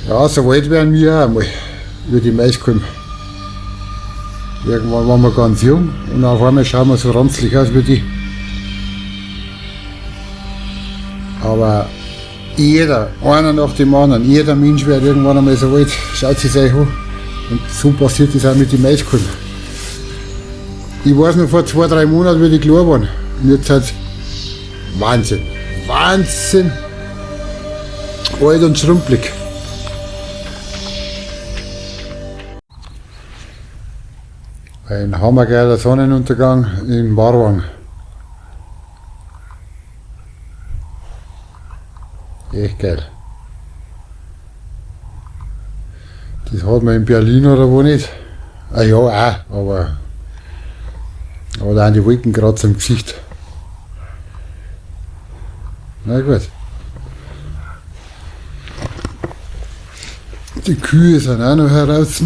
Ja, so alt werden wir auch einmal, wie die Maiskolben. Irgendwann waren wir ganz jung und auf einmal schauen wir so ranzlig aus wie die. Aber jeder, einer nach dem anderen, jeder Mensch wird irgendwann einmal so alt, schaut sich euch an. Und so passiert das auch mit den Maiskolben. Ich weiß noch vor 2, 3 Monaten, wie die klar waren. Und jetzt halt Wahnsinn, Wahnsinn, alt und schrumpelig. Ein hammergeiler Sonnenuntergang in Marwang. Echt geil. Das hat man in Berlin oder wo nicht. Ah ja, auch, aber da sind die Wolken grad im Gesicht. Na gut. Die Kühe sind auch noch heraus.